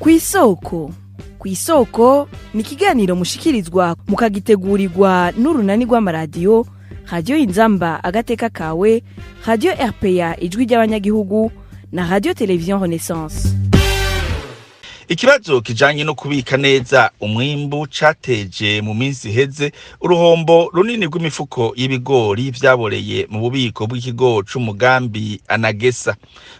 Kw'isoko, kw'isoko ni ikiganiro mushikirizwa mukagitegurirwa n'urunani rw'amaradiyo Radiyo Inzamba Agateka Kawe, Radiyo RPA Ijwi ry'Abanyagihugu na Radiyo Televiziyo Renaissance. Ikibazo kijanye no kubika neza umwimbu cateje mu minsi iheze uruhombo runini rw'imifuko y'ibigori vyaboreye mu bubiko bw'ikigo c'umugambi Anagesa.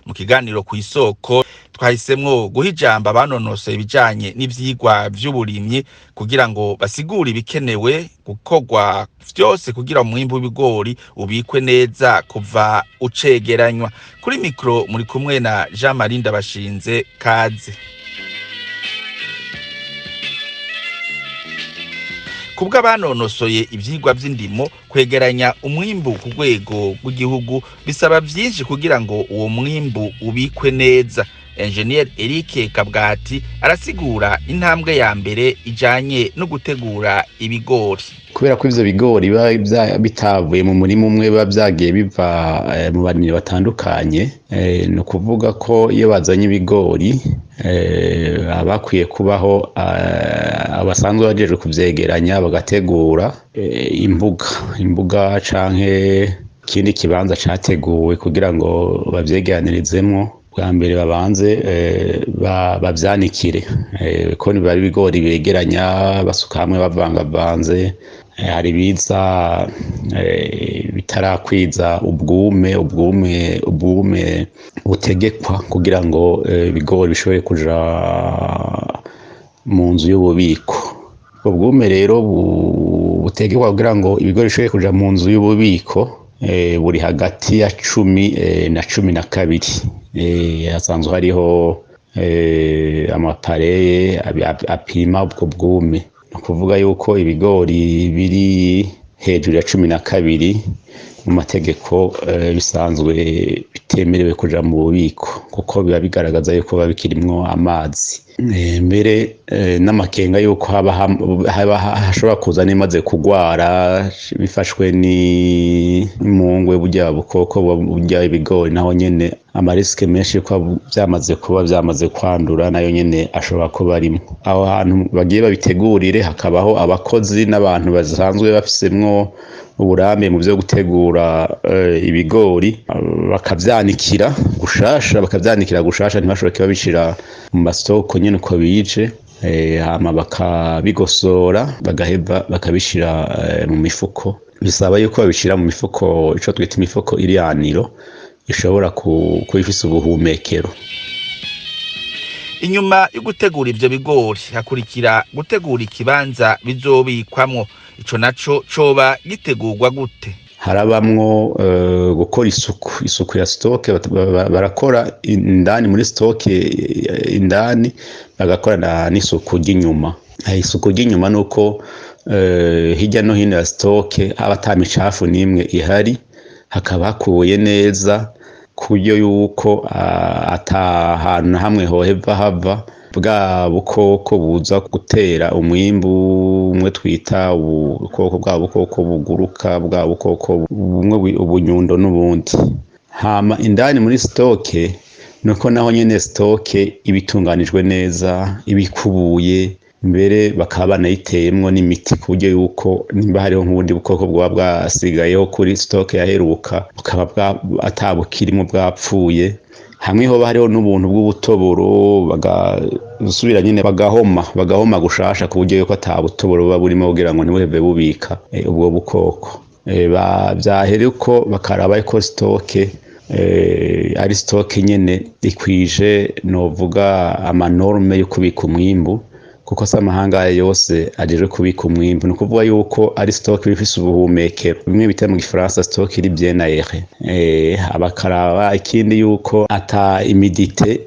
Mu kiganiro Kw'isoko twahisemwo guha ijambo abanonosoye ibijanye n'ivyigwa vy'uburimyi kugira ngo basigure ibikenewe gukorwa vyose kugira umwimbu w'ibigori ubikwe neza kuva ucegeranywa. Kuri mikro muri kumwe na Jean Marie Ndabashinze. Kaze. Kubwo abanonosoye ivyigwa vy'indimo, kwegeranya umwimbu ku rwego rw'igihugu bisaba vyinshi kugira ngo uwo mwimbu ubikwe neza. Engineer Eric Kabwati arasigura intambwe ya mbere ijanye no gutegura ibigori. Kubera ko ivyo bigori biba bitavuye mu murima umwe, biba vyagiye biva mu barimyi batandukanye, ni ukuvuga ko iyo bazanye ibigori haba hakwiye kubaho abasanzwe bajejwe kuvyegeranya, bagategura imbuga canke ikindi kibanza categuwe kugira ngo bavyegeranirizemwo. Bwa mbere babanze bavyanikire, ko biba ari ibigori begeranya basuka hamwe bavangavanze. Hari ibiza bitarakwiza ubwume butegekwa kugira ngo ibigori bishobore kuja mu nzu y'ububiko. Ubwume rero butegekwa kugira ngo ibigori bishobore kuja mu nzu y'ububiko buri hagati ya 10 na 12. Hasanzwe hariho amapareye apima ubwo bwume. Ni ukuvuga yuko ibigori biri hejuru ya 12 mu mategeko bisanzwe bitemerewe kuja mu bubiko, kuko biba bigaragaza yuko biba bikirimwo amazi. Mbere n'amakenga yuko haba hashobora kuza n'imaze kugwara bifashwe n'imungwe, burya bukoko burya ibigori, naho nyene amarisike menshi yuko vyamaze kuba vyamaze kwandura nayo nyene ashobora kuba arimwo. Aho hantu bagiye babitegurire hakabaho abakozi n'abantu basanzwe bafisemwo uburambe mu vyo gutegura ibigori, bakavyanikira gushasha, ntibashobore babishira mu masoko nyene uko bije, hama bakabigosora, bagaheva bakabishira mu mifuko. Bisaba yuko babishira mu mifuko, ico twita imifuko iriyaniro ishobora kuba ifise ubuhumekero. Inyuma yo gutegura ivyo bigori hakurikira gutegura ikibanza bizobikwamwo. Ico naco coba gitegurwa gute? Harabamwo gukora isuku ya stock. Barakora indani muri stock indani, bagakora n'isuku ry'inyuma. Isuku ry'inyuma nuko hirya no hino ya stock haba ata micafu n'imwe ihari, hakaba hakubuye neza ku buryo yuko ata hantu na hamwe hoheva hava bwa bukoko buza gutera umwimbu umwe twita ubukoko, bwa bukoko buguruka, bwa bukoko bumwe ubunyundo n'ubundi. Hama indani muri stock nuko naho nyene stock iba itunganijwe neza, ibikubuye, mbere bakaba banayiteyemwo n'imiti ku buryo yuko nimba hariho nk'ubundi bukoko bwoba bwasigayeho kuri stock yaheruka, bukaba atabukirimo, bwapfuye. Hamwe hoba hariho n'ubuntu bw'ubutoboro, bagasubira nyene bagahoma gushasha ku buryo yuko ata butoboro buba burimo, kugira ngo ntibuheve bubika ubwo bukoko. Vyahera uko bakaraba yuko stock ari stock nyene ikwije, novuga, amanorme yo kubika umwimbu, kuko se amahanga yose ajejwe kubika umwimbu. Ni ukuvuga yuko ari stock ifise ubuhumekero, bimwe bita mu gifaransa stock iri bien aérée. Abakaraba ikindi yuko ata humidité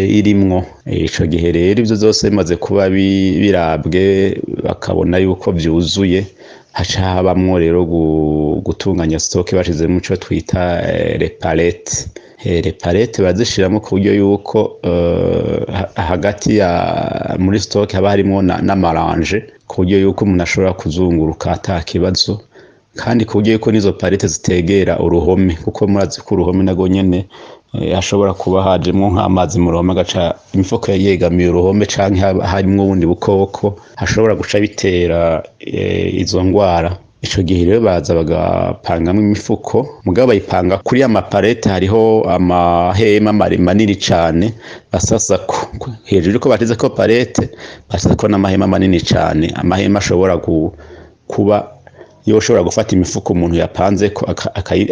irimwo. Ico gihe rero ivyo vyose bimaze kuba birabwe, bakabona yuko vyuzuye, haca habamwo rero gutunganya stock bashizemwo ico twita les palettes. Les palettes barazishiramo ku buryo yuko hagati ya muri stock haba harimwo n'amaranje, ku buryo yuko umuntu ashobora kuzunguruka ata kibazo, kandi ku buryo yuko n'izo palettes zitegera uruhome, kuko murazi ko uruhome narwo nyene Hashobora kuba hajemwo nk'amazi mu ruhome, agaca imifuko yegamiye uruhome, canke harimwo ubundi bukoko hashobora guca bitera izo ngwara. Ico gihe rero baza bagapangamwo imifuko, mugabo bayipanga kuri ya maparete. Hariho amahema manini cane basasako hejuru, yuko batezeko parete basasako n'amahema manini cane, amahema ashobora kuba yoshobora gufata imifuko umuntu yapanzeko,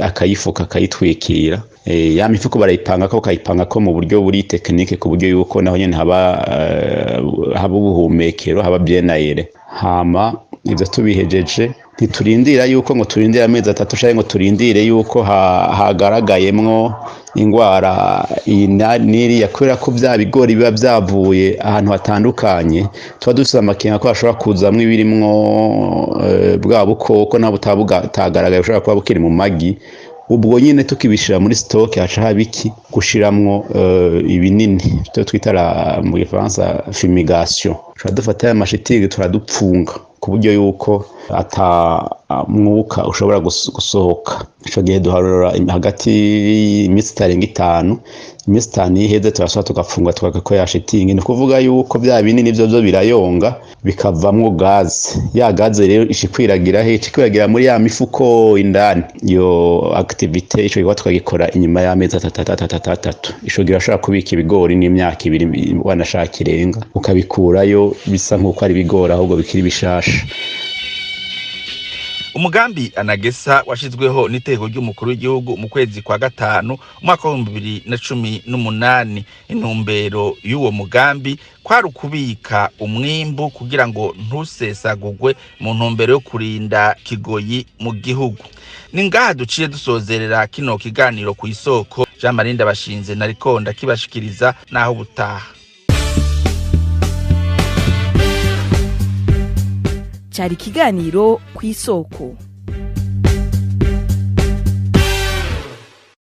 akayifuka, akayitwikira. Ya mifuko barayipangako, bakayipangako mu buryo buri technique, ku buryo yuko naho nyene haba ubuhumekero, haba bien aéré. Hama ivyo tubihejeje, ntiturindira yuko ngo turindire amezi 3, canke ngo turindire yuko hagaragayemwo ingwara iyi n'iriya, kubera ko vya bigori biba vyavuye ahantu hatandukanye, tuba dufise amakenga ko hashobora kuzamwo ibirimwo bwa bukoko naho butaba butagaragaye, bushobora kuba bukiri mu magi. Ubwo nyine tukibishira muri stock, haca haba iki? Gushiramwo ibinini byo twita mu gifaransa fumigation. Turadufata ya mashitingi, turadupfunga ku buryo yuko ata mwuka ushobora gusohoka. Ico gihe duharura hagati y'iminsi itarenga 5. Iminsi 5 iyo iheze, turasubira tugafunga, tukagako ya shitingi. Ni ukuvuga yuko vya binini vyo birayonga, bikavamwo gaze. Ya gaze rero ica ikwiragira he? Ica ikwiragira muri ya mifuko indani. Iyo activité, ico gikorwa tukagikora inyuma y'amezi 3, 3, 3, 3. Ico gihe urashobora kubika ibigori n'imyaka 2, wanashaka irenga, ukabikurayo bisa nk'uko ari ibigori ahubwo bikiri bishasha. Umugambi ANAGESSA washizweho n'iteko ry'umukuru w'igihugu mu kwezi kwa gatanu umwaka wa 2018. Intumbero y'uwo mugambi kwari ukubika umwimbu kugira ngo ntusesagugwe, mu ntumbero yo kurinda kigoyi mu gihugu. Ni ngaha duciye dusozerera kino kiganiro Ku Isoko. Jean Marie Ndabashinze nariko ndakibashikiriza. Naho ubutaha. Cyari ikiganiro Ku Isoko.